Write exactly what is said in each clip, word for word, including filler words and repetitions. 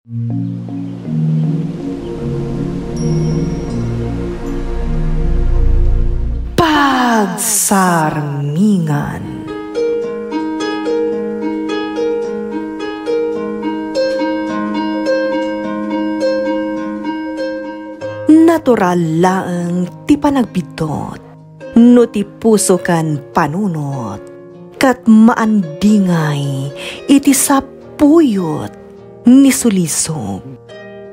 Pagsarmingan. Natural laeng ti panagbiddut no ti puso ken panunot, ket maandingay iti sapuyot ni sulisog.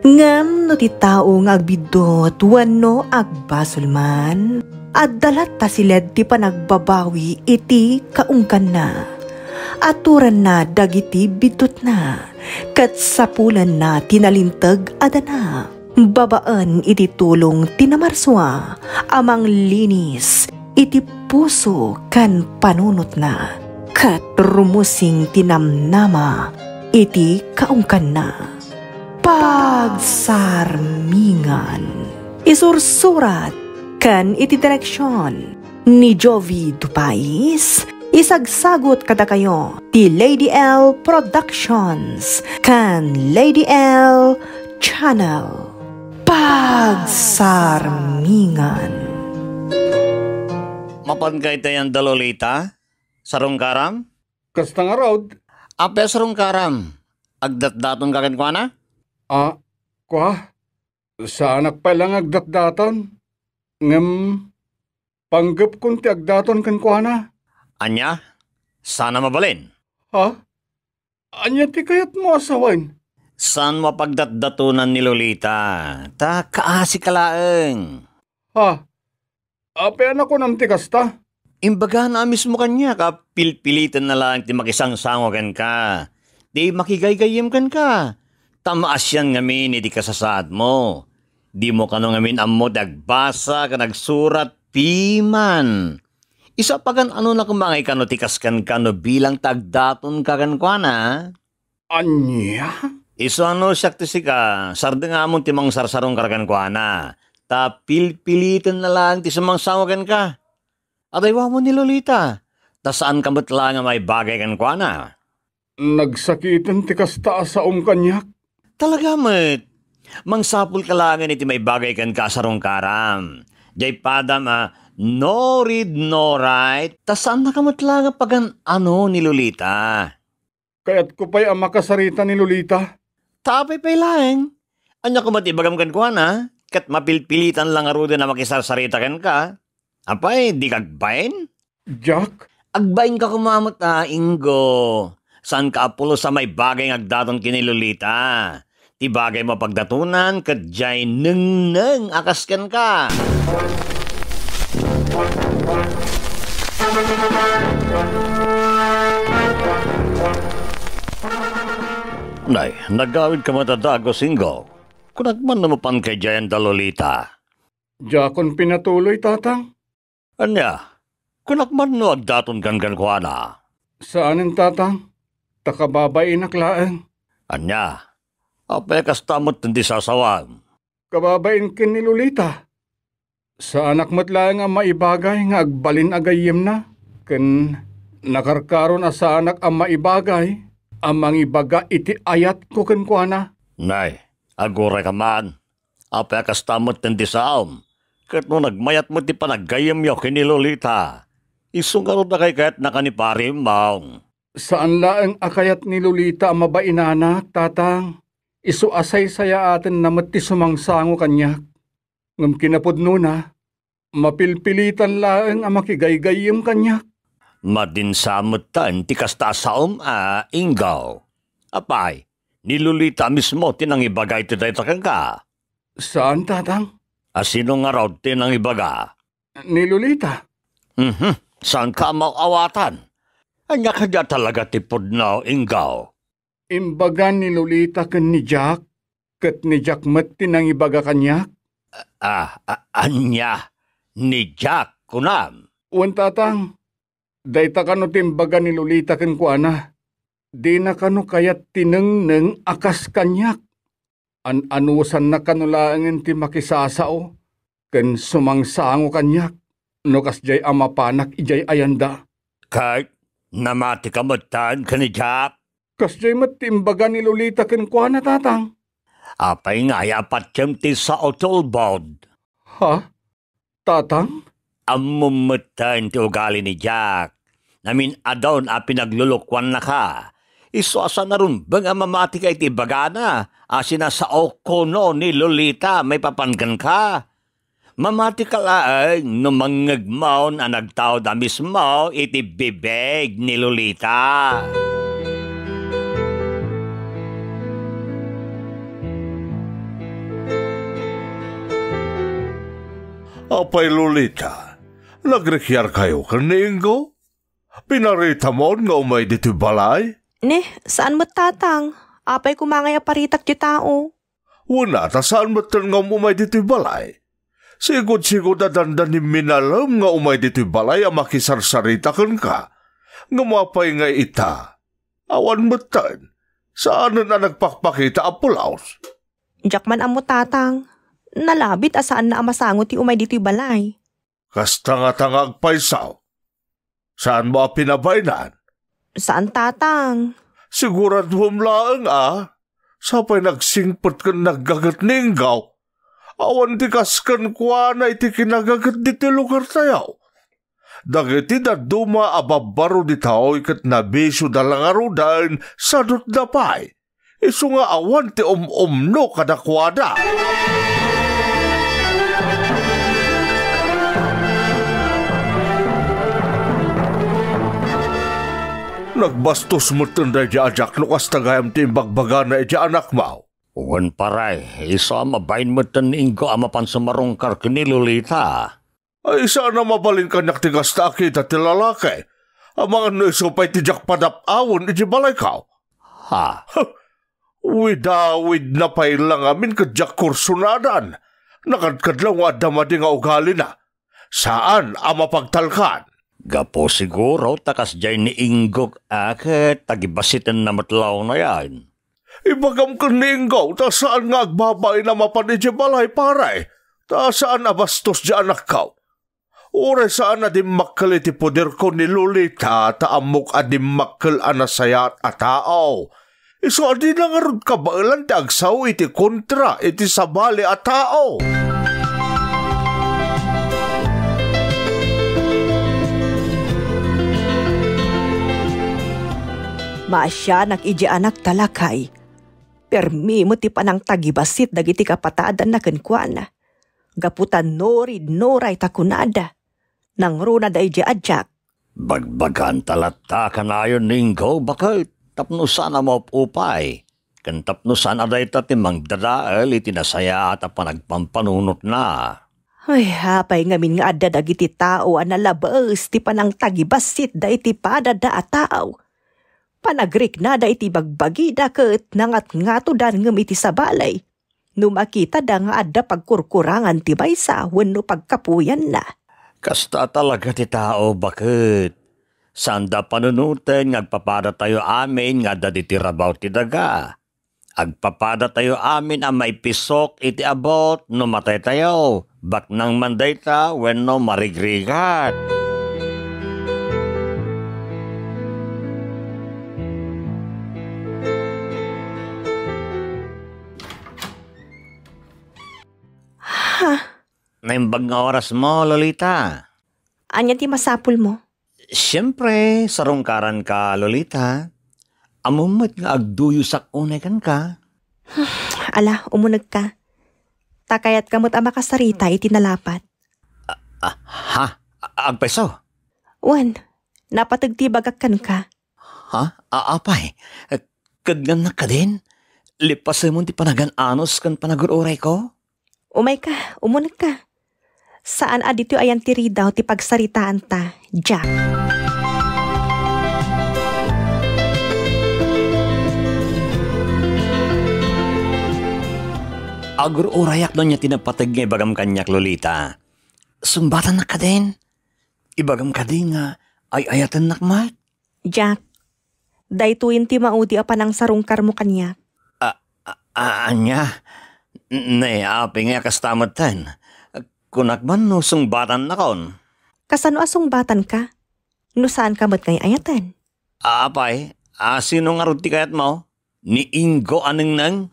Ngem no ti tao nga agbiddut wenno agbasol man, adda latta siled ti panagbabawi iti kaungganna. Aturanna dagiti biddutna, ket sapulanna ti nalinteg a dana. Babaen iti tulong ti Namarsua a manglinis iti puso ken panunotna, ket rumusing ti namnama iti kaungganna. Pagsarmingan. Isursurat ken iti direksion ni Jovi Dupais, isagsagot kadakayo ti Lady L Productions ken Lady L Channel. Pagsarmingan. Mapan kay tayan da Lolita? Sarungkaram? Kasta ngarud. Apay a sarungkaram? Agdatdaton ka kenkuana? Ah, kua? Saanak pay la nga agdatdaton. Ngem, panggepkon ti agdaton kenkuana. Ania? Saan a mabalin? Ha? Ania ti kayatmo a sawen? Saanmo a pagdatdatonan ni Lolita, ta kaasika laeng. Ha? Apay a nakunam ti kasta? Imbagana a mismo kaniak a pilpilitenna laeng ti makisangsango kenka, ti makigaygayyem kenka, ta maasian ngamin iti kasasaadmo. Dimo kano ngamin ammo ti agbasa ken agsurat piman. Isu a pagan-anona koma ngay kano ti kas kenka no bilang ta agdatonka kenkuana? Ania? Isu a no siak ti sika, sardengamon ti mangsarsarungkar kenkuana, ta pilpilitenna laeng ti sumangsango kenka. Adaywamon ni Lolita, ta saanka met laeng a maibagay kenkuana. Nagsakiten ti kasta a saom kaniak. Talaga met. Mangsapulka laengen iti maibagay kenka a sarungkaram. Diay padam a no read, no write, ta saannaka met laeng a pagan-ano ni Lolita. Kayatko pay a makasarita ni Lolita. Ta apay pay laeng? Ania koma ti ibagam kenkuana? Ket mapilpilitan la ngaruden a makisarsarita kenka. Apay, dika agbain? Jack? Agbainka koma met a, Ingo. Saanka a pulos a maibagay nga agdaton ken ni Lolita. Ti bagaymo a pagdatonan ket diay nengneng a kas kenka. Nay, nagawidka met a dagus, Ingo. Kunak man no mapan kay diayen da Lolita. Diakon pinatuloy, Tatang. Ania? Kunak man no agdatonkan kenkuana? Saanen, Tatang. Ta kababainak laeng. Ania? Apay a kasta met ti sasawam? Kababain ken ni Lolita. Saanak met laeng a maibagay nga agbalin a gayyemna, ken nakarkaron a saanak a maibagay a mangibaga iti ayatko kenkuana. Nay, agurayka man. Apay a kasta met ti saom? Ket no nagmayat met ti panaggayyemyo ken ni Lolita, isu ngarud a kaykayatnaka ni Pari Maong? Saan laeng a kayat ni Lolita a mabainanak, Tatang. Isu a saysayaatenna met ti sumangsango kaniak. Ngem kinapudnona, mapilpilitan laeng a makigaygayyem kaniak. Madinsa metten ti kasta a saom a, Ingo. Apay, ni Lolita mismo ti nangibaga iti dayta kenka? Saan, Tatang. A sino ngarud ti nangibaga? Ni Lolita. Mhm, saanka a maaw-awatan? Ania kadi a talaga ti pudno, Ingo? Imbaga ni Lolita ken ni Jack, ket ni Jack met ti nangibaga kaniak. Ah, a-, ania? Ni Jack, kunam? Wen, Tatang. Dayta kano ti imbaga ni Lolita kenkuana. Dina kano kayat ti nengneng a kas kaniak. An-anusanna kano laengen ti makisasao ken sumangsango kaniak no kasdiay a mapanak idiay ayanda. Ket namatika metten ken ni Jack? Kasdiay met ti imbaga ni Lolita kenkuana, Tatang. Apay ngay a patiem ti sao ti ulbod? Ha? Tatang? Ammom metten ti ugali ni Jack. Namin-adun a pinaglulukuannaka. Isu a saan a rumbeng a mamatika iti ibagana a sinasaok kuno ni Lolita maipapan kenka. Mamatika laeng no mangngegmon a nagtaud a mismo iti bibig ni Lolita. Apay Lolita, nagrikiarkayo ken ni Ingo? Pinaritamon nga umay ditoy balay? Ne, saan met, Tatang. Apay koma ngay a paritak ti tao? Wen a, ta saan metten nga um-umay ditoy balay. Sigud-sigud a dandanim minalem nga umay ditoy balay a makisarsarita kenka. Ngem apay ngay ita? Awan metten. Saanen a nagpakpakita a pulos. Diak man ammo, Tatang. Nalabit a saanna a masango ti umay ditoy balay. Kasta ngata nga agpayso. Saanmo a pinabaenan? Saan, Tatang. Siguraduem laeng a. Sapay nagsingpet ken naggaget ni Ingo. Awan ti kas kenkuana iti kinagaget ditoy lugartayo. Dagiti dadduma a babbaro ditoy ket nabisioda la ngaruden, sadutda pay. Isu nga awan ti um-umno kadakuada. Nagbastos metten daydi a Jack no kasta gayam ti imbagbagana iti anakmo. Wen, pare, isu a mabain metten ni Ingo a mapan sumarungkar ken ni Lolita. Ay, saan a mabalin kaniak ti kasta a kita ti lalaki. Amangan no isu pay ti diak padap-awen iti balayko. Ha? Widawidna pay la ngamin ket diak kursunadan. Nakadkadlaw nga adda madi nga ugalina. Saan a mapagtalkan. Gapu siguro ta kasdiay ni Inggok a ket tagibasitenna met law nayan. Ibagam ken ni Inggok ta saan nga agbabain a mapan idiay balay, pare, ta saan a bastos diay anakko. Uray saan a dimmakkel iti poderko ni Lolita ta ammok a dimmakkel a nasayaat a tao. Isu a dina ngarud kabaelan ti agsao iti kontra iti sabali a tao. Maasianak idiay anakta, lakay. Permi met ti panangtagibassit dagiti kapatadanna kenkuana. Gapu ta nuridnuray ta kunada, nangruna daydi a Jack. Bagbaganta latta kanayon ni Inggok, baket, tapno saan a maup-upay, ken tapno saan a dayta ti mangdadael iti nasayaat a panagpampanunotna. Ay, apay ngamin nga adda dagiti tao a nalabes ti panangtagibassitda iti padada a tao. Panagriknada iti bagbagida ket nangatngatodan ngem iti sabali no makitada nga adda pagkurkurangan ti maysa wenno pagkapuyanna. Kasta talaga ti tao, baket. Saanda panunoten nga agpapadatayo amin nga adda ditoy rabaw ti daga. Agpapadatayo amin a maipisok iti abut no mataytayo, baknang man dayta wenno marigrigat. Ha? Naimbag nga orasmo, Lolita. Ania ti masapulmo? Siempre, sarungkaranka, Lolita. Ammom met nga agduyosak unay kenka. Ala, umunegka. Ta kayatka met a makasarita iti nalapat. Ah, ha? A-, agpayso? Wen, napateg ti ibagak kenka. Ha? A-, apay? Keggannak kadin? Lipasemon ti panagan-anus ken panagur-urayko? Umayka, umunegka. Saan a ditoy ayan ti ridaw ti pagsaritaanta, Jack. Agur-urayak no ania ti napateg nga ibagam kaniak, Lolita. Sungbatannak kadin? Ibagam kadi nga ay-ayatennak met? Jack, daytoyen ti maudi a panangsarungkarmo kaniak. A, a, a, ania? Ne, apay nga kasta metten? Kunak man no sungbatannakon. Kasano a sungbatanka? No saanka met nga ay-ayaten? A, apay, a, sino ngarud ti kayatmo? Ni Ingo a nengneng?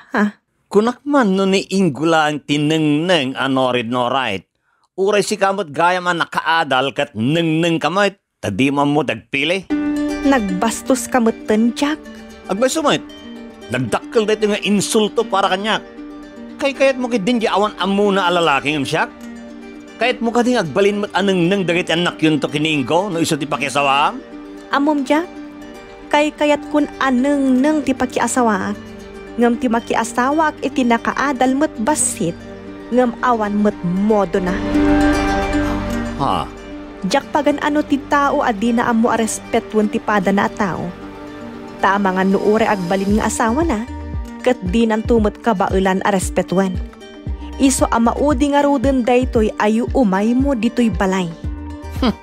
Ha? Kunak man no ni Ingo laeng ti nengneng a no read no write. Uray sika met gayam a nakaadal ket nengneng ka met, ta dimo ammo ti agpili. Nagbastos ka metten, Jack. Agmayso met, nagdakkel daytoy nga insulto para kaniak. Kaykayatmo ketdin ti awan ammona a lalaki ngem siak? Kayatmo kadi nga agbalin met a nengneng dagiti annakyonto ken ni Ingo no isu ti pakiasawaam? Ammom, Jack, kaykayatkon a nengneng ti pakiasawaak, ngem ti makiasawaak iti nakaadal met bassit, ngem awan met modona. Ha? Diak pagan-ano ti tao a dina ammo a respetuen ti padana a tao. Ta amangan no uray agbalin nga asawana, ket dinanto met kabaelan a respetuen. Isu a maudi ngaruden daytoy a yuumaymo ditoy balay. Hmm.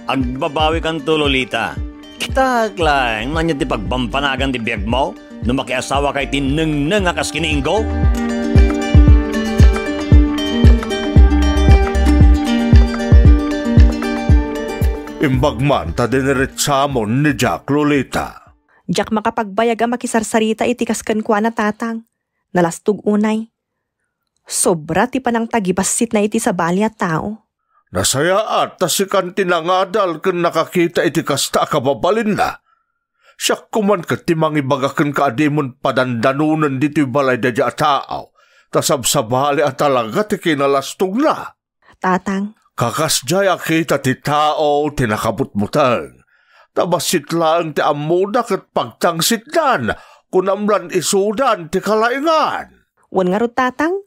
Agbabawikanto, Lolita. Kitaek laeng no ania ti pagbambanagan ti biagmo no makiasawaka iti nengneng a kas ken ni Ingo. Imbag man ta diniretsamon ni Jack, Lolita. Diak makapagbayag a makisarsarita iti kas kenkuana, Tatang. Nalastog unay. Sobra ti panangtagibassitna iti sabali a tao. Nasayaat ta sikan ti nangadal ken nakakita iti kasta a kababalinna. Siak koman ket ti mangibaga kenka a dimon padandanonen ditoy balay daydiay a tao, ta sabsabali a talaga ti kinalastogna. Tatang. Kakasdiay a kita ti tao ti nakabutbuteng. Ta bassit laeng ti ammoda ket pagtangsitdan, kunam lan isudan ti kalaingan. Wen ngarud, Tatang,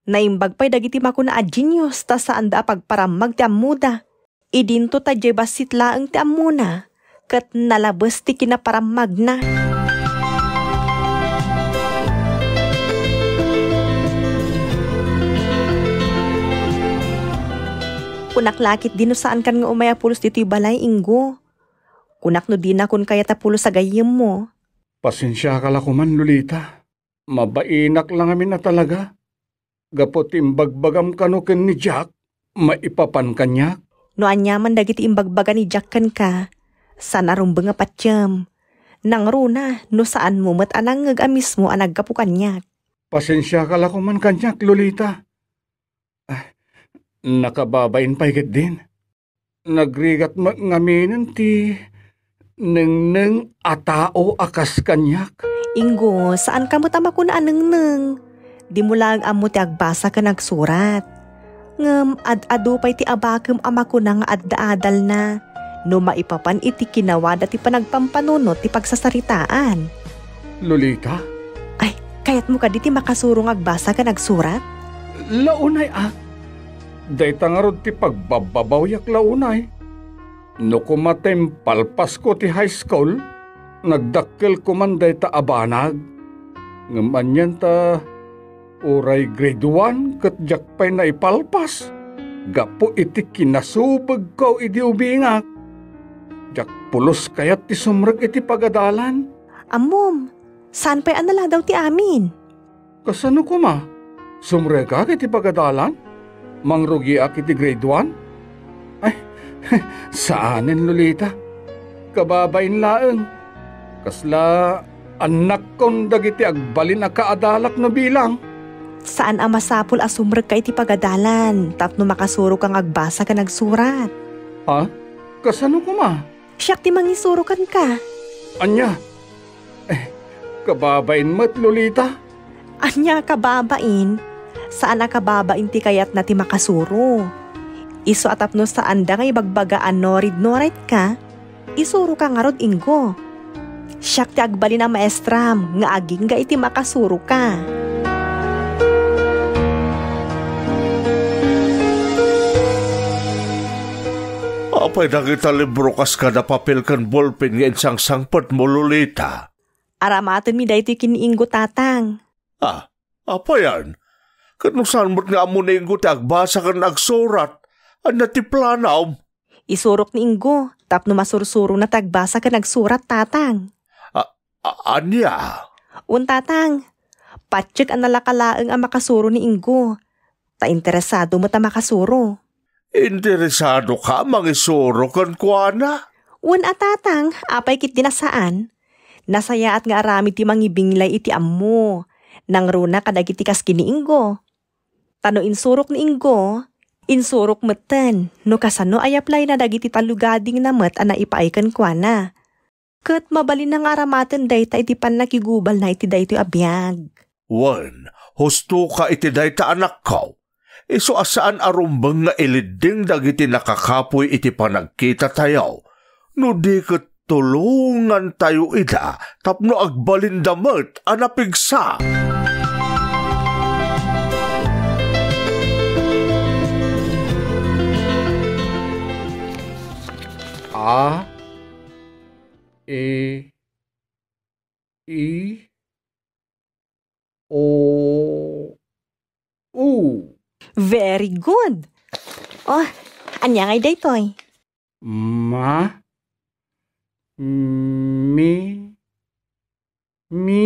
naimbag pay dagiti makuna a genius ta saanda a pagparammag ti ammoda. Idinto ta diay bassit laeng ti ammona, ket nalabes ti kinaparammagna. Kunak la ketdi no saankan nga umay a pulos ditoy balay, Ingo. Kunak no dinakon kayat a pulos a gayyemmo. Pasensiaka la koman, Lolita. Mabainak la ngamin a talaga. Gapu ti imbagbagam kano ken ni Jack, maipapan kaniak. No aniaman dagiti imbagbaga ni Jack kenka, saan a rumbeng a patiem. Nangruna no saanmo met a nangngeg a mismo a naggapu kaniak. Pasensiaka la koman kaniak, Lolita. Ah, nakababain pay ketdin. Nagrigat met ngaminen ti nengneng a tao a kas kaniak. Ingo, saanka met a makuna a nengneng. Dimo laeng ammo ti agbasa ken agsurat. Ngem ad-adu pay ti abakem a makuna nga adda adalna no maipapan iti kinawada ti panagpampanunot ti pagsasaritaan. Lolita? Ay, kayatmo kadi ti makasuro nga agbasa ken agsurat? Launay a. Dayta ngarud ti pagbabbabawiak launay. No koma ta impalpasko ti high school, nagdakkel koman dayta a banag. Ngem anian ta uray grade one ket diak pay naipalpas gapu iti kinasubegko idi ubingak. Diak pulos kayat ti sumrek iti pagadalan. Ammom, saan pay a naladaw ti amin? Kasano koma? Sumrekak iti pagadalan? Mangrugiak iti grade one? Ay, saanen, Lolita. Kababain laeng. Kasla annakkon dagiti agbalin a kaadalak no bilang. Saan a masapul a sumrekka iti pagadalan tapno makasuroka nga agbasa ken agsurat. Ha? Kasano koma? Siak ti mangisuro kenka. Ania? Eh, kababain met, Lolita. Ania a kababain? Saan a kababain ti kayatna ti makasuro. Isu a tapno saanda nga ibagbaga a no read no write ka, isuroka ngarud, Ingo. Siak ti agbalin a maestram nga agingga iti makasuroka. Apay dagita libro kas kada papel ken bolpen nga insangsangpetmo, Lolita? Aramatenmi daytoy ken ni Ingo, Tatang. Ah, apayan? Ket no saan met nga ammo ni Ingo ti agbasa ken agsurat, ania ti planom? Isurok ni Ingo tapno masursurona ti agbasa ken agsurat, Tatang. A-, a-, ania? Wen, Tatang. Patiek a nalaka laeng a makasuro ni Ingo. Ta interesado met a makasuro. Interesado ka a mangisuro kenkuana? Wen a, Tatang, apay ketdi a saan? Nasayaat nga aramid ti mangibinglay iti ammo. Nangruna kadagiti kas ken ni Ingo. Ta no insurok ni Ingo, insurok metten no kasano a yaplayna dagiti tallow gadingna met a naipaay kenkuana. Ket mabalinna nga aramaten dayta iti pannakigubalna iti daytoy a biag. Wen, hustoka iti dayta, anakko. Isu a saan a rumbeng nga ilidding dagiti nakakapuy iti panagkitatayo, no di ket tulongantayo ida tapno agbalinda met a napigsa. A, E, I, O, U. Very good. Oh, ania ngay daytoy? Ma, mi, mi,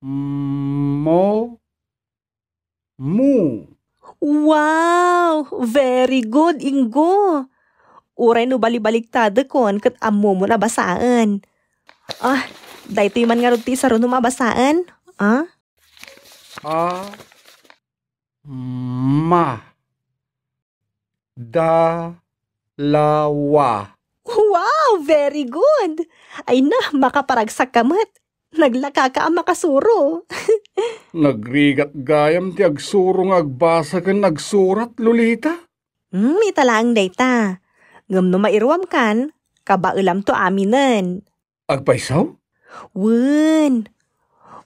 mo, mu. Wow! Very good, Ingo! Uray no balibaligtadekon ket ammomon a basaen. Ah, daytoy man ngarud ti isarunom a basaen? Ah? A, ma, da, la, wa. Wow! Very good! Ay na, makaparagsak ka met. Naglaka ka a makasuro. Nagrigat gayam ti agsuro nga agbasa ken agsurat, Lolita. Hmm, ita laeng dayta. Ngem no mairuamkan, kabaelamto aminen. Agpayso? Wen.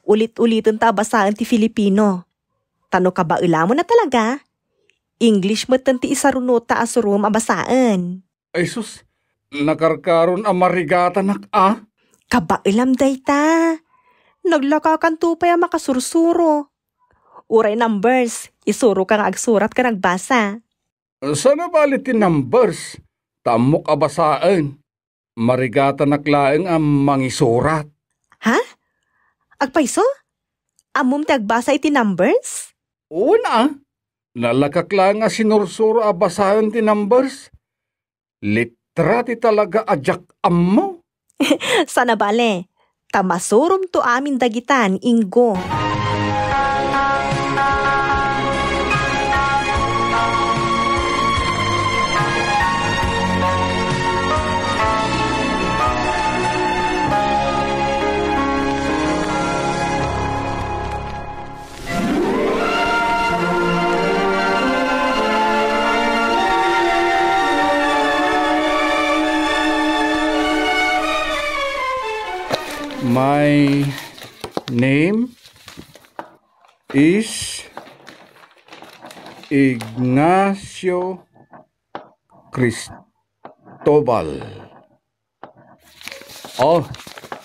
Ulit-uliten ta a basaen ti Filipino. Ta no kabaelamon a talaga, English metten ti isarunota a surom a basaen. Ay sus, nakarkaron a marigatanak a. Kabaelam dayta. Naglakakanto pay a makasursuro. Uray numbers, isuroka nga agsurat ken agbasa. Saan a bali ti numbers, ta ammok a basaen. Marigatanak laeng a mangisurat. Ha? Agpayso? Ammom ti agbasa iti numbers? Wen a. Nalakak laeng a sinursuro a basaen ti numbers. Letra ti talaga a diak ammo. Saan a bale, ta masuromto amin dagitan, Ingo. My name is Ignacio Cristobal. Oh,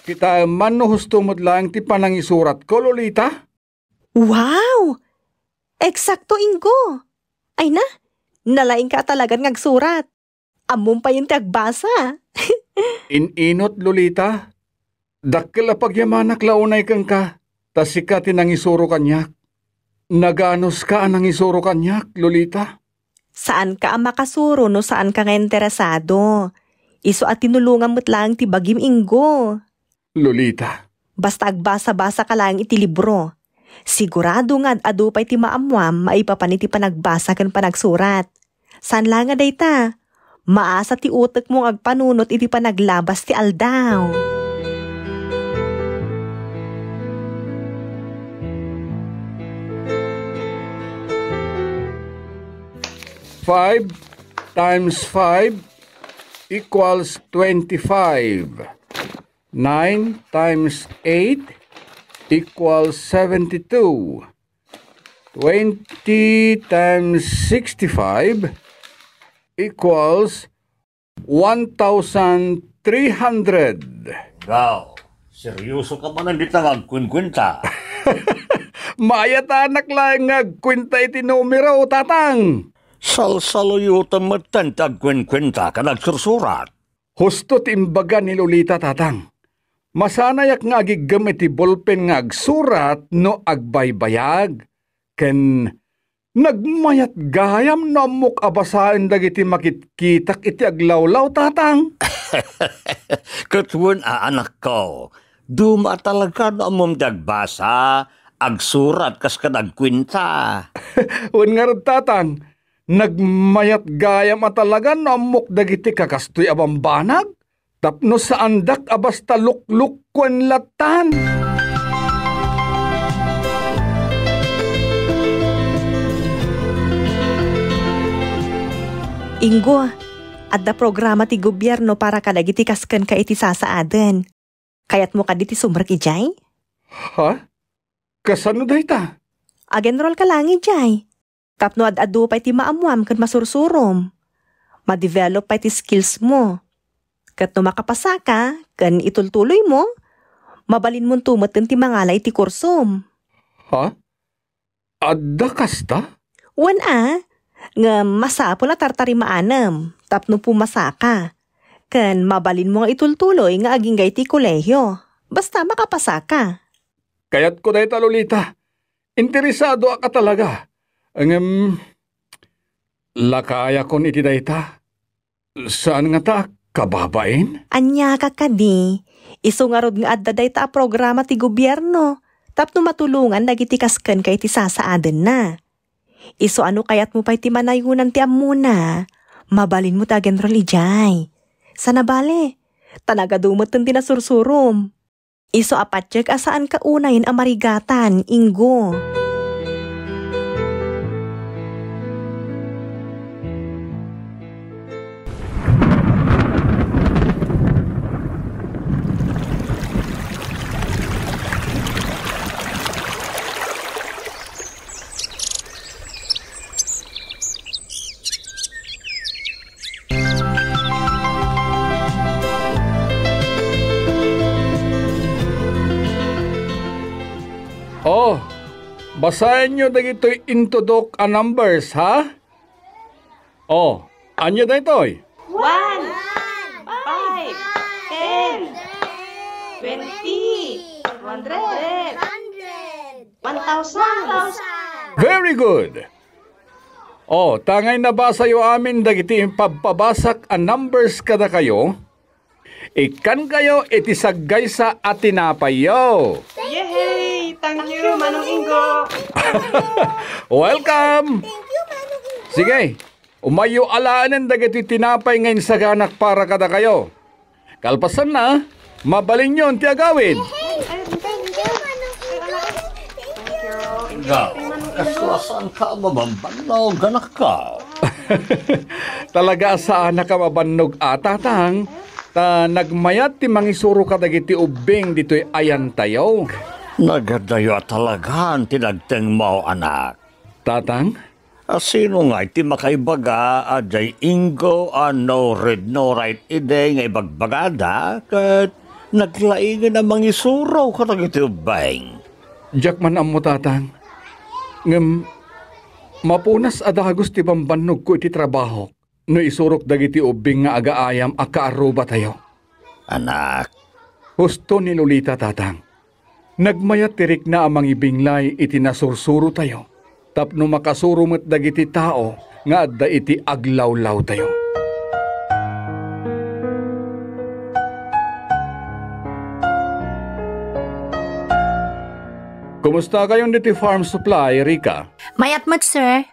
kitaem man no husto met laeng ti panangisuratko, Lolita? Wow! Eksakto, Ingo! Ay na, nalaingka a talagan nga agsurat. Ammom payen ti agbasa. In-inot, Lolita. Dakkel a pagyamanak la unay kenka, ta sika ti nangisuro kaniak. Naganuska a nangisuro kaniak, Lolita. Saanka a makasuro no saanka nga interesado. Isu a tinulongan met laeng ti bagim, Ingo. Lolita. Basta agbasa-basa ka laeng iti libro. Sigurado nga ad-adu pay ti maammuam maipapan iti panagbasa ken panagsurat. Saan la nga dayta, maasa ti utekmo nga agpanunot iti panaglabas ti aldaw. Five times five equals twenty-five. Nine times eight equals seventy-two. Twenty times sixty-five equals one thousand three hundred. Gaw, seryoso ka manen dita nga agkuenkuenta? Maayatanak laeng nga agkuenta iti numero, Tatang. Salsaluyotem metten ti agkuenkuenta ken agsursurat. Husto ti imbaga ni Lolita, Tatang. Masanayak nga agiggem iti bolpen nga agsurat no agbaybayag, ken nagmayat gayam no ammok a basaen dagiti makitkitak iti aglawlaw, Tatang. Ket wen a, anakko, Duma a talaga no ammom ti agbasa, agsurat kas kad agkuenta. Wen ngarud, Tatang, nagmayat gayam a talaga no ammok dagiti kakastoy a bambanag, tapno saandak a basta luklukkuen lattan. Ingo, adda programa ti gobierno para kadagiti kas kenka iti sasaaden. Kayatmo kadi ti sumrek idiay? Ha? Kasano dayta? Ag-enroll ka lang idiay. Tapno ad-adu pay ti maammoam ken masursurom. Ma-develop pay ti skills mo. Ket no makapasaka ken itultuloymo, mabalinmonto metten ti mangala iti kursom. Ha? Adda kasta? Wen a, ngem masapul a tartarimaanem tapno pumasaka. Ken mabalinmo nga itultuloy nga agingga iti kolehio. Basta makapasaka. Kayatko dayta, Lolita. Interesadoak a talaga. Ngem, lakayakon iti dayta. Saan ngata, kababain? Ania ka kadi? Isu ngarud nga adda dayta a programa ti gobierno tapno matulongan dagiti kas kenka iti sasaadenna. Isu a no kayatmo pay ti manayonan ti ammona, mabalinmo ti ag-enroll idiay. Sana bale, ta nagadu metten ti nasursurom. Isu a patiek a saanka unayen a marigatan, Ingo. Oh, basaenyo dagitoy intudok a numbers, ha? Oh, ania daytoy? One, five, ten, twenty, two hundred, one thousand. Very good. Oh, ta ngay nabasayo amin dagiti impabpabasak a numbers kadakayo, ikkankayo iti saggaysa a tinapayyo. Yehey! Thank you, Manong Ingo. Welcome! Thank you, Manong Ingo. Sige, umayyo alaenen dagiti tinapay nga insaganak para kadakayo. Kalpasanna, mabalinyon ti agawid. Yehey! Thank you, Manong Ingo. Thank you. Nga, kasla saanka a mabambannog, anakko? Talaga a saanak a mabannog a, Tatang, ta nagmayat ti mangisuro kadagiti ubbing ditoy ayantayo. Nagadayo a talagan ti nagtengmo, anak. Tatang? A, sino ngay ti makaibaga a diay Ingo a no read no write idi nga ibagbagada ket naglaingen a mangisuro kadagiti ubbing? Diak man ammo, Tatang. Ngem mapunas a dagus ti bambannogko iti trabahok no isurok dagiti ubbing nga agaayam a kaarrubatayo. Anak. Husto ni Lolita, Tatang. Nagmayat ti rikna a mangibinglay iti nasursurotayo tapno makasuro met dagiti tao nga adda iti aglawlawtayo. Kumusta kayon diti farm supply, Rica? Mayat met, sir.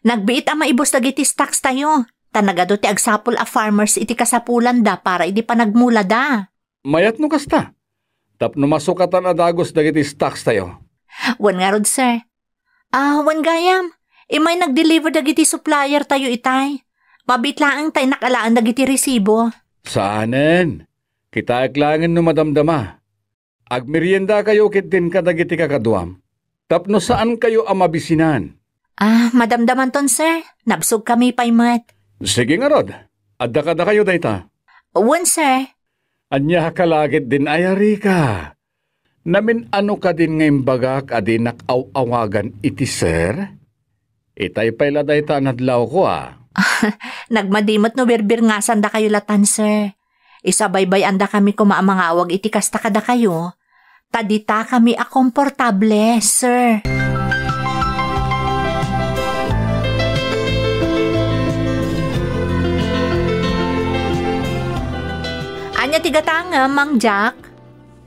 Nagbiit a maibus dagiti stocks tayo, ta nagadu ti agsapul a farmers iti kasapulanda para idi panagmulada. Mayat no kasta, tapno masukatan a dagus dagiti stocks tayo. Wen ngarud, sir. Ah, wen gayam, imay nag-deliver dagiti supplier tayo itay. Mabiit laeng ta innak alaen dagiti resibo. Saanen. Kitaek laengen no madamdama. Agmeriendakayo ketdin kadagiti kakaduam, tapno saankayo a mabisinan. Ah, madamdamanton, sir. Nabsogkami pay met. Sige ngarud, adda kadakayo dayta. Wen, sir. Ania ka la ketdin aya, Rica? Namin-ano kadin nga imbagak a dinak aw-awagan iti sir? Itay pay la dayta a nadlawko, a. Nagmadi met no birbirngasandakayo latan, sir. Isu a baybay-andakami koma a mangawag iti kasta kadakayo, ta ditakami a komportable, sir. Ania ti gatangem, Mang Jack?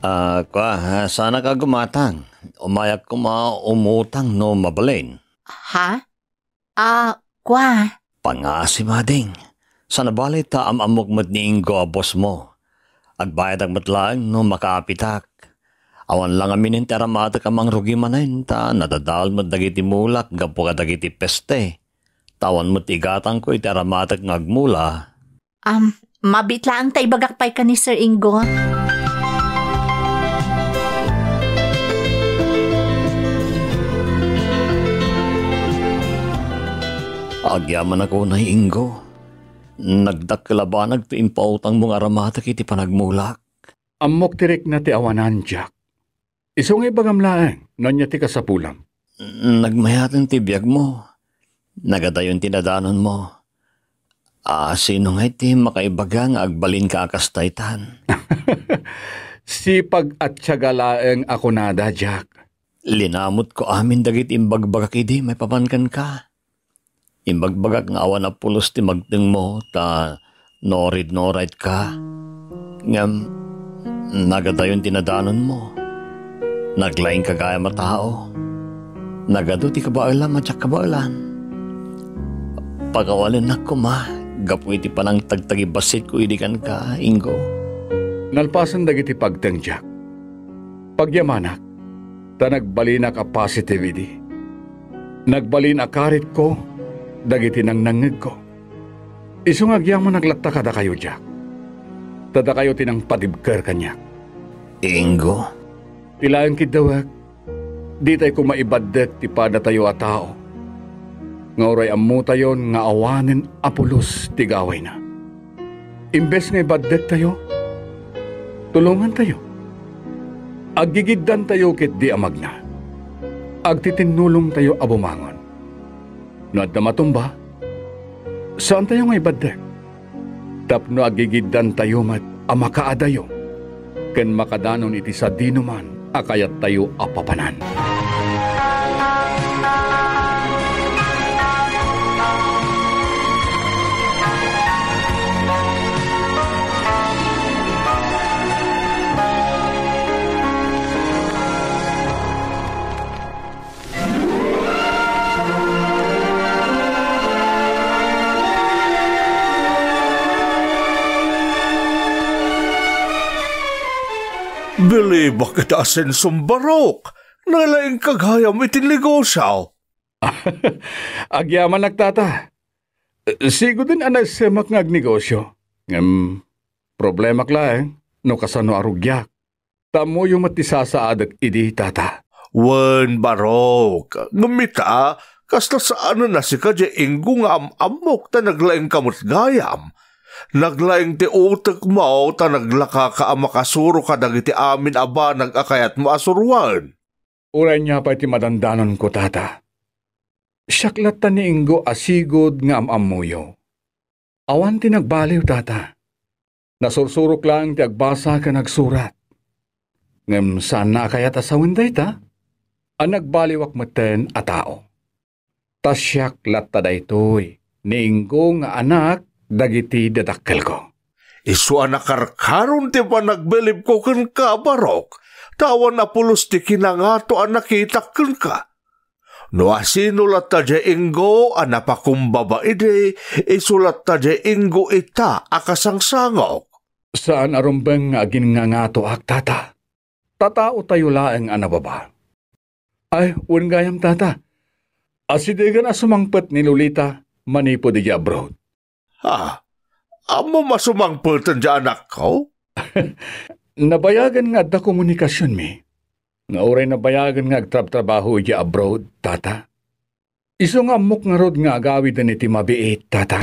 Ah, kua, ah, saanak a gumatang. Umayak koma umutang no mabalin. Ha? Ah, kua. Pangasim, ading. Saan a bale ta am-ammok met ni Ingo a boss mo. Agbayadak met laeng no makaapitak. Awan la ngamin ti aramatek a mangrugi manen ta nadadael met dagiti mulak gapu kadagiti peste. Ta awan met igatangko iti aramatek nga agmula. Am, mabiit laeng ta ibagak pay ken ni Sir Ingo. Agyamanak unay, Ingo. Nagdakkel a banag ti impautangmo nga aramatek iti panagmulak. Ammok ti rikna ti awanan, Jack. Isu nga ibagam laeng, no ania ti kasapulam. Nagmayaten ti biagmo. Nagadayon ti nadanonmo. Ah, sino ngay ti makaibaga nga agbalinka a kas daytan? Sipag a tiyaga laeng a kunada, Jack. Linamutko amin dagiti imbagbagak idi maipapan kenka. Imbagbagak nga awan a pulos ti magtengmo, ta no read no write ka. Ngem, nagadayon ti nadanonmo. Naglaingka gayam a tao. Nagadu ti kabaelam a diak kabaelan. Pakawalennak koma gapu iti panangtagtagibasitko idi kenka, Ingo. Nalpasen dagiti pagteng, Jack. Pagyamanak, ta nagbalinak a positive idi. Nagbalin a karitko dagiti nangnangngegko. Isu nga agyamanak latta kadakayo, Jack. Ta dakayo ti nangpadibker kaniak. Ingo. Ti laeng kiddawek, ditay koma ibaddek ti padatayo a tao nga uray ammotayon nga awanen a pulos ti gawayna. Imbes nga ibaddektayo, tulongantayo. Aggigiddantayo ketdi a magna. Agtitinnulongtayo a bumangon. No adda matumba, saantayo nga ibaddek. Tapno aggigiddantayo met a makaadayo ken makadanon iti sadinoman a kayattayo a papanan. Bilibak iti asensom, Barok. Nalaingka gayam iti negosio. Agyamanak, tata. Siguden a naissemak nga agnegosio. Ngem, problemak laeng no kasano a rugiak. Ta ammoyo met ti sasaadek idi, tata. Wen, Barok, ngem ita, kasla saanen a sika diay Ingo nga am-ammok ta naglaingka met gayam. Naglaing ti utekmo ta naglakaka a makasuro kadagiti amin a banag a kayatmo a suroen. Uray ania pay ti madandanonko, tata. Siak latta ni Ingo a sigud nga am-ammoyo. Awan ti nagbaliw, tata. Nasursurok laeng ti agbasa ken agsurat. Ngem saanna a kayat a sawen dayta, a nagbaliwak metten a tao. Ta siak latta daytoy, ni Ingo nga anak dagiti dadakkelko. Isu a nakarkaron ti panagbilibko kenka, Barok, ta awan a pulos ti kinangato a nakitak kenka. No asino latta diay Ingo a napakumbaba idi, isu latta diay Ingo ita a kasangsangok. Saan a rumbeng nga aginnangatoak, tata. Tataotayo laeng a nababa. Ay, wen gayam, tata. Asidegen a sumangpet ni Lolita manipud idiay abroad. Ha? Ammom a sumangpeten diay anakko? Nabayagen nga adda komunikasionmi, nga uray nabayagen nga agtrabtrabaho idiay abroad, tata. Isu nga ammok ngarud nga agawiden iti mabiit, tata.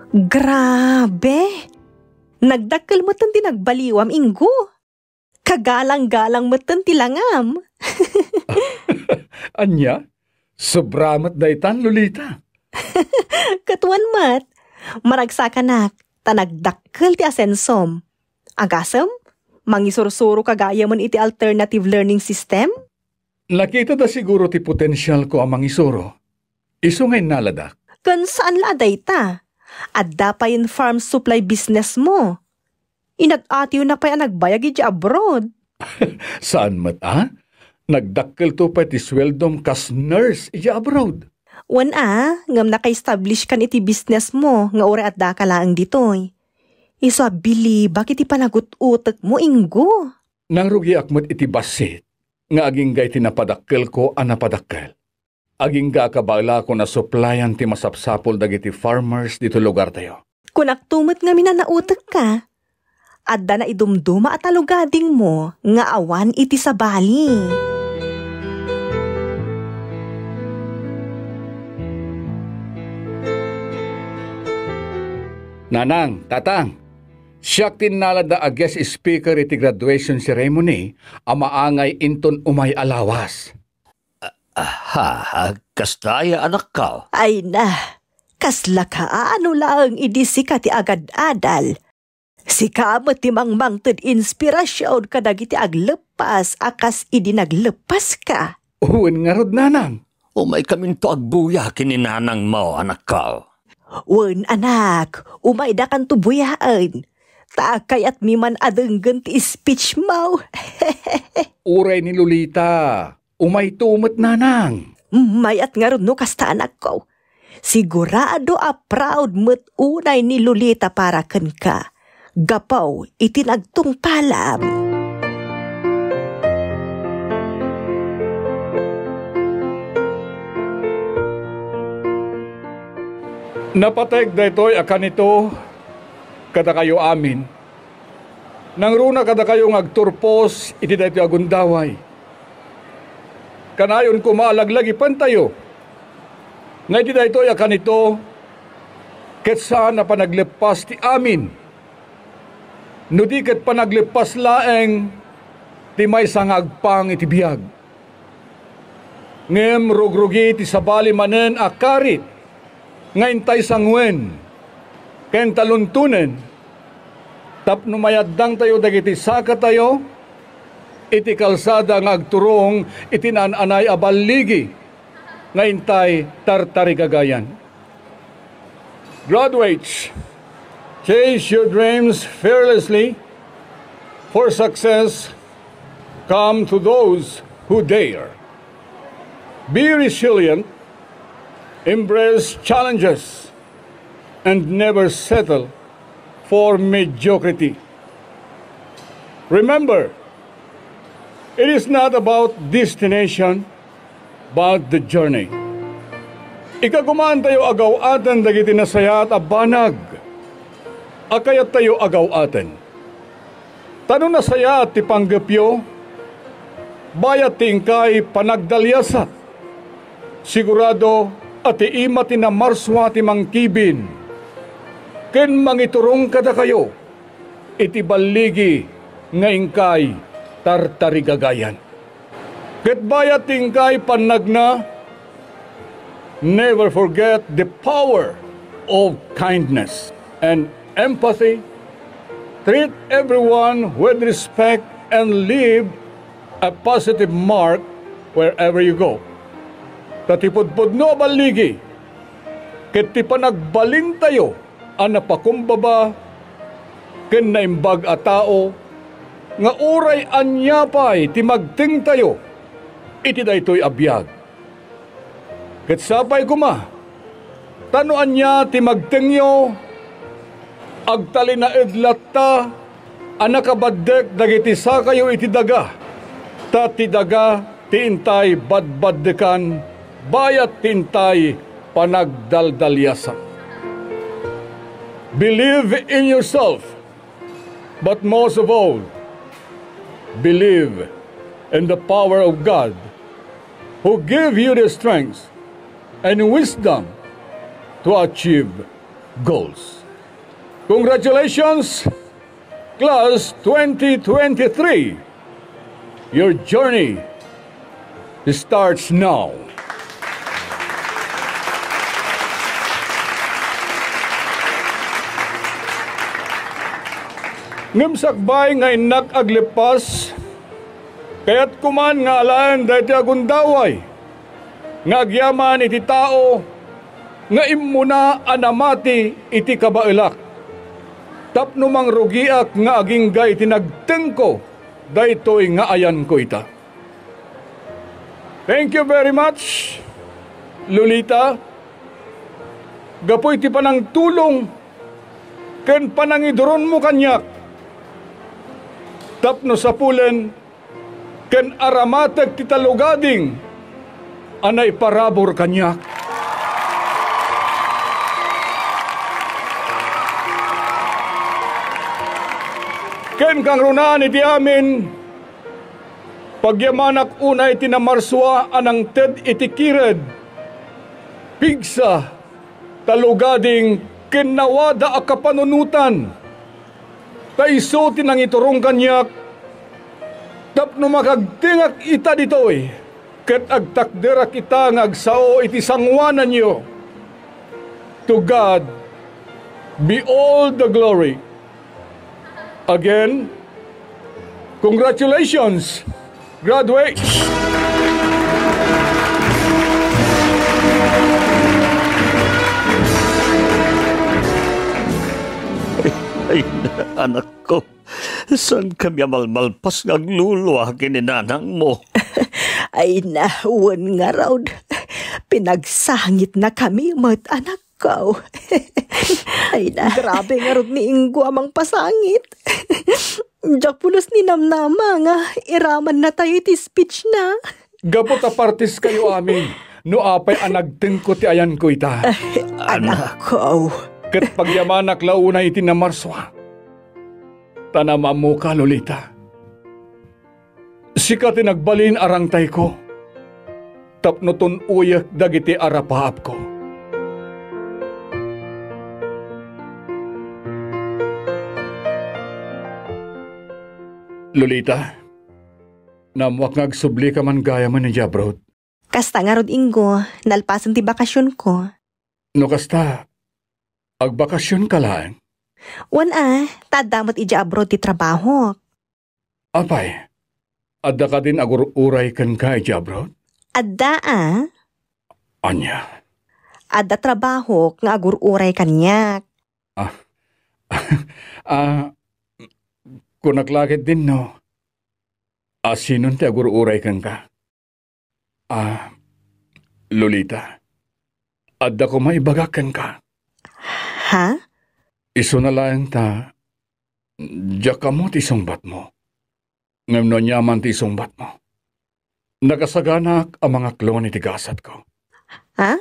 Grabe! Nagdakkel metten ti nagbaliwam, Ingo. Kagalang-galang metten ti langam. Sobra met daytan, Lolita. Ket wen met, maragsakanak, ta nagdakkel ti asensom. Agasem, mangisursuroka gayamen iti alternative learning system? Nakitada siguro ti potensialko a mangisuro. Isu nga innaladak. Ken saan la a dayta. Adda payen farm supply business mo. Inat-atiwnak pay a nagbayag idiay abroad. Saan met a? Nagdakkelto pay ti sueldom kas nurse idiay abroad. Wen a, ngem naka-establish kan iti business mo nga uray addaka laeng ditoy. Isu a bilibak iti panagut-utek mo, Ingo. Nangrugiak met iti bassit nga agingga iti napadakkelko a napadakkel. Agingga a kabaelakon a supplyan ti masapsapul dagiti farmers ditoy lugartayo. Kunakto met ngamin a nautekka. Adda naidumduma a talugadingmo nga awan iti sabali. Nanang, Tatang, siak ti innalada a guest speaker iti graduation ceremony a maangay inton umay a lawas. Aha, kasta aya, anakko? Ay na, kasla kaano laeng idi sika ti agad-adal. Sika met ti mangmangted inspirasyon kadagiti agleppas a kas idi nagleppaska. Wen ngarud, Nanang. Umaykaminto agbuya ken ni nanangmo, anakko. Wen, anak, umaydakanto buyaen. Ta kayatmi man a denggen ti speech mo. Uray ni Lolita. Umayto met, Nanang. Mayat ngarud no kasta, anakko. Sigurado a proud met unay ni Lolita para kenka. Gapu iti nagtungpalam. Napateg daytoy a kanito kadakayo amin. Nangruna kadakayo nga agturpos iti daytoy a gundaway. Kanayon koma a laglagipentayo nga iti daytoy a kanito, ket saan a panagleppas ti amin, no di ket panagleppas laeng ti maysa nga agpang iti biag. Ngem rugrugi ti sabali manen a karit nga intay sanguen ken taluntonen tapno mayaddangtayo dagiti sakatayo iti kalsada nga agturong iti naan-anay a balligi nga intay tartarigagayan. Graduates, chase your dreams fearlessly, for success come to those who dare. Be resilient, embrace challenges, and never settle for mediocrity. Remember, it is not about destination, but the journey. Ikagumaantayo a gaw-aten dagiti nasayaat a banag a kayattayo a gaw-aten. Ta no nasayaat ti panggepyo, bayat ti inkay panagdaliasat. Sigurado a ti ima ti namarsua ti mangkibin ken mangiturong kadakayo iti balligi nga inkay tartarigagayan. Ket bayat ti inkay pannagna, never forget the power of kindness and empathy. Treat everyone with respect and leave a positive mark wherever you go. Ta ti pudpudno a balligi ket ti panagbalintayo a napakumbaba ken naimbag a tao nga uray ania pay ti magtengtayo iti daytoy a biag. Ket sapay koma, ta no ania ti magtengyo, agtalinaed latta a nakabaddek dagiti sakayo iti daga, ta ti daga ti intay badbaddekan bayat ti intay panagdaldaliasan. Believe in yourself, but most of all, believe in the power of God, who give you the strength and wisdom to achieve goals. Congratulations, Class twenty twenty-three. Your journey starts now. Ngem sakbay nga innak agleppas, kayatko man nga alaen daytoy a gundaway nga agyaman iti tao nga immuna a namati iti kabaelak, tapno mangrugiak nga agingga iti nagtengko daytoy nga ayanko ita. Thank you very much, Lolita, gapu iti panangtulong ken panangiduronmo kaniak tapno sapulen ken aramatek ti talugading a naiparabur kaniak. Ken kangrunaan iti amin, pagyamanak unay ti namarsua a nangted iti kired, pigsa, talugading ken nawada a kapanunotan. Ta isu ti nangiturong kaniak tapno makagtengak ita ditoy ket agtakderak ita nga agsao iti sangoananyo. To God be all the glory. Again, congratulations, graduates! Ay, ay, anakko, saan kami a malmalpas nga aglulua ken ni nanangmo? Ay, na, wen ngarud. Pinagsangitna kami met, anak. Kaw. Ay na. Grabe ngarud ni Ingo a mangpasangit. Diak pulos ninamnama nga iramanna tayo iti speech na. Gapu ta partis kayo amin, no apay a nagtengko ti ayanko ita. Ay, anakko. Ket pagyamanak la unay iti namarsua. Ta namammoka, Lolita. Sika ti nagbalin a rangtayko tapno tun-oyek dagiti arapaapko. Lolita, naammoak nga agsublika man gayamen idiay abroad. Kasta ngarud, Ingo, nalpasen ti bakasionko. No kasta, agbakasionka laeng? Wen a, ta adda met idiay abroad ti trabahok. Apay, adda kadin agur-uray kenka idiay abroad? Adda a. Ania? Adda trabahok nga agur-uray kaniak. Ah, ah, kunak la ketdin no, a sinon ti agur-uray kenka? Ah, Lolita, adda koma ibagak kenka. Ha? Isuna laeng ta, diak ammo ti isungbatmo. Ngem no aniaman ti isungbatmo, nakasaganaak a mangaklon iti gasatko. Ha?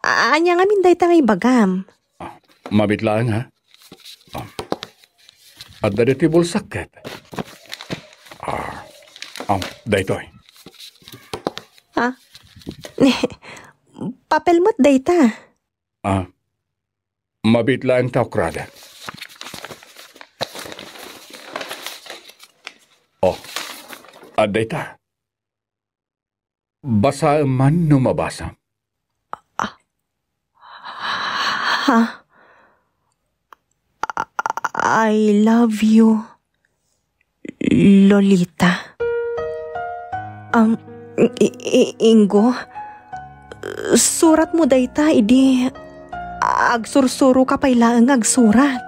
A-, ania ngamin dayta nga ibagam? Ah, mabit laeng, ha? Ah, adda ditoy bulsak ket. Ah, ah, daytoy. Ah? Papel met dayta. Ah, mabit laeng ta ukrada. Oh, adda ita. Basaem man no mabasam. Ha? I love you, Lolita. Um, I-, I-, Ingo, suratmo dayta idi agsursuroka pay laeng nga agsurat.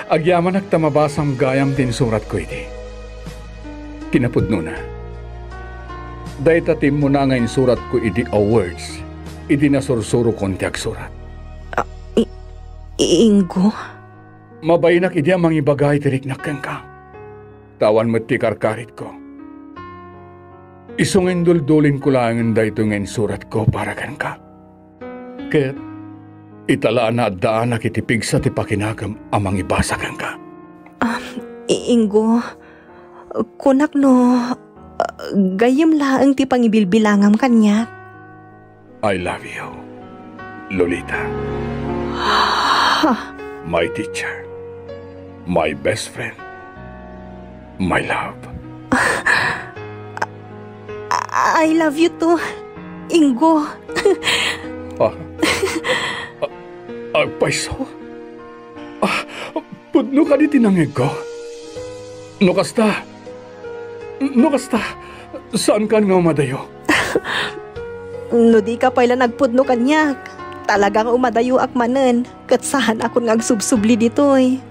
Agyamanak ta mabasam gayam ti insuratko idi. Kinapudnona, dayta ti immuna nga insuratko idi a words idi nasursurokon ti agsurat. Ah, I-, Ingo? Mabainak idi a mangibaga iti riknak kenka. Ta awan met ti karkaritko. Isu nga induldulinko laengen daytoy nga insuratko para kenka. Ket ita la a naaddaanak iti pigsa ti pakinakam a mangibasa kenka. Um, I-, Ingo, kunak no, uh, gayyem laeng ti pangibilbilangam kaniak. I love you, Lolita. Ha? My teacher. My best friend. My love. I love you too, Ingo. Ah. Ah, agpayso? Ah, Pudno kadi ti nangngegko? No kasta, no kasta, saankan nga umadayo? No dika pay la nagpudno kaniak, talaga nga umadayoak manen, ket saanakon nga agsubsubli ditoy.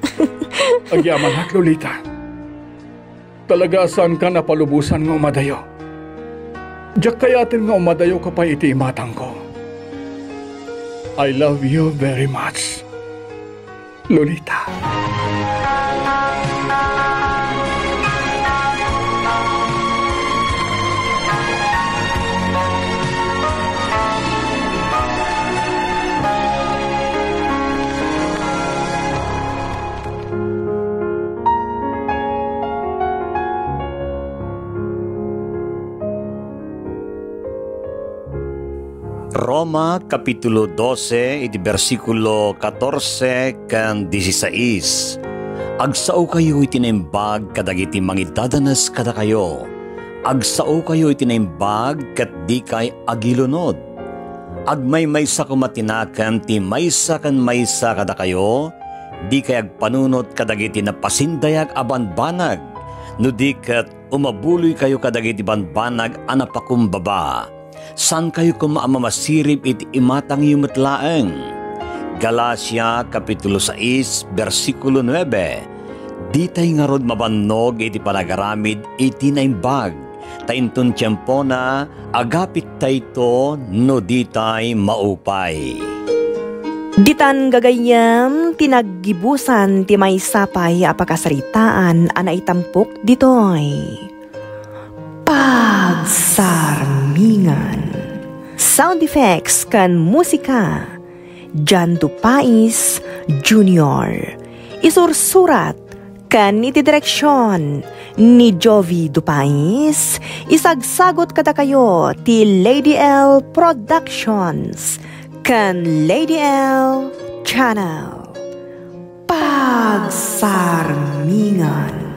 Agyamanak, Lolita. Talaga a saankan a palubosan nga umadayo. Diak kayaten nga umadayoka pay iti imatangko. I love you very much, Lolita. Roma, kapitulo dose, iti bersikulo katorse ken disisais. Agsaokayo iti naimbag kadagiti mangidadanes kadakayo. Agsaokayo iti naimbag ket dikay agilunod. Agmaymaysa koma ti nakem ti maysa ken maysa kadakayo, dikay agpanunot kadagiti napasindayag a banbanag, no di ket umabuloykayo kadagiti banbanag a napakumbaba. Saankayo koma a mamasirib iti imatangyo met laeng. Galacia, kapitulo sais, bersikulo nuebe. Ditay ngarud mabannog iti panagaramid iti naimbag, ta inton tiempona, agapittayto no ditay maupay. Ditan gagayyem ti naggibusan ti maysa pay a pakasaritaan a naitampok ditoy Pagsarmingan. Sound effects ken musika, Jan Dupais Junior. Isursurat ken iti direksion ni Jovi Dupais. Isagsagut kadakayo ti Lady L Productions ken Lady L Channel. Pagsarmingan.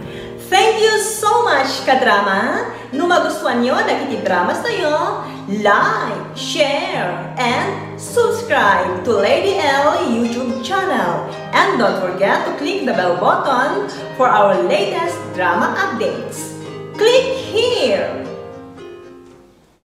Thank you so much, kadrama. No magustuanyo dagiti dramas tayo, like, share, and subscribe to Lady L YouTube channel. And don't forget to click the bell button for our latest drama updates. Click here!